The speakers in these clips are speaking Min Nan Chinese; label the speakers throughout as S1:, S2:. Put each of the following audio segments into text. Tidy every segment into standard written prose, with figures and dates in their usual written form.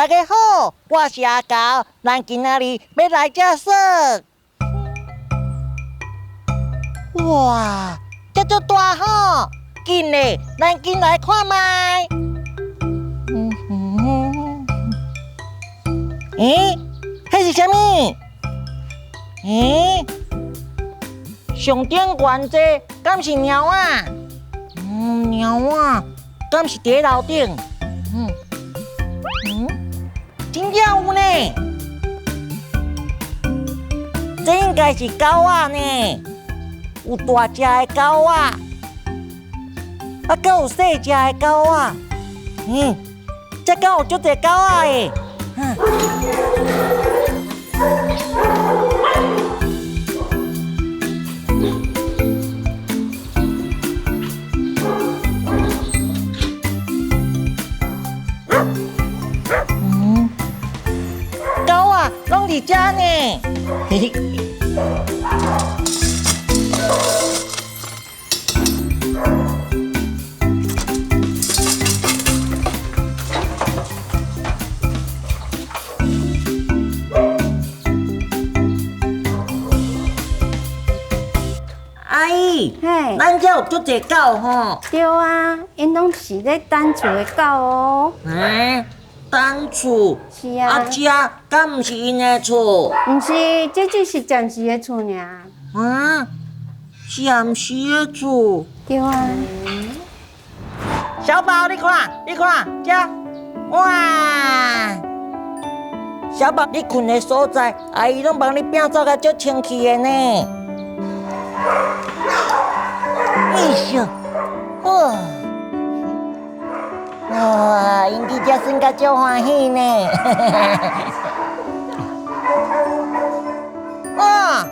S1: 大家好，我是阿猴，咱今仔日欲來遮耍。哇，遮足大吼！緊咧，咱緊來看覓。嗯哼，欸，彼是啥物？欸，上頂懸這敢是貓仔？嗯，貓仔，敢是佇咧樓頂？嗯嗯，真正有呢，這應該是狗仔呢，有大隻的狗仔，啊，閣有細隻的狗仔。嗯，這敢有足濟狗仔的？嗯。嗯，狗仔攏佇遮呢，嘿嘿。阿姨，
S2: 嘿，
S1: 咱遮有足濟狗吼。
S2: 對啊，𪜶攏是咧等厝的狗哦。
S1: 欸，等厝？
S2: 是啊。
S1: 啊，這敢毋是𪜶的厝？
S2: 毋是，這只是暫時的厝爾。
S1: 啊，暫時的厝。
S2: 對啊。
S1: 小寶，你看，你看，這，哇！小寶，你睏的所在，阿姨攏幫你摒掃甲足清氣的呢。哎呦，哇！哇，𪜶佇遮耍甲足歡喜呢。哇，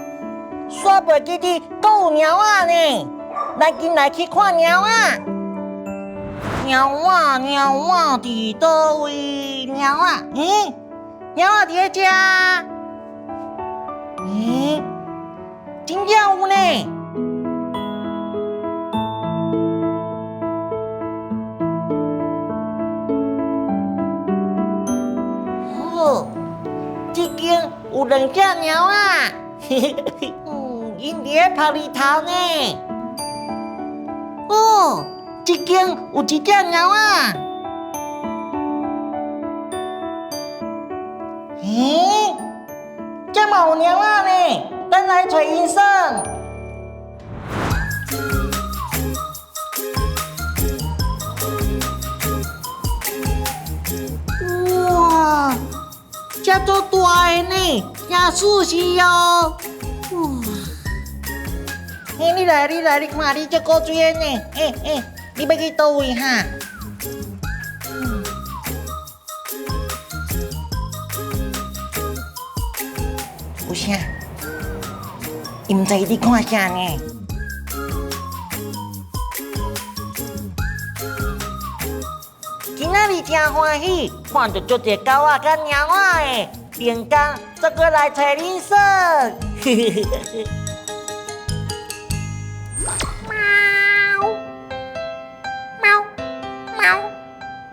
S1: 煞袂記得閣有貓仔呢，咱緊來去看貓仔。貓仔，貓仔佇佗位？貓仔，咦？貓仔佇咧遮？咦？真正有呢！哦，這間有兩隻貓仔，𪜶佇咧曝日頭呢。哦，這間有一隻貓仔。咦，這嘛有貓仔呢，咱來揣𪜶耍。哇，這足大的呢，真舒適哦。哇，欸，你來，你來，你看你這古錐的呢，欸欸，你欲去佗位哈？有啥？伊毋知伊佇看啥呢？今仔日真歡喜，看著足濟狗仔佮貓仔的，明工再閣來揣恁耍。貓貓貓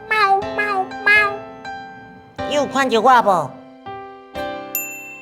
S1: 貓貓貓，你有看著我無？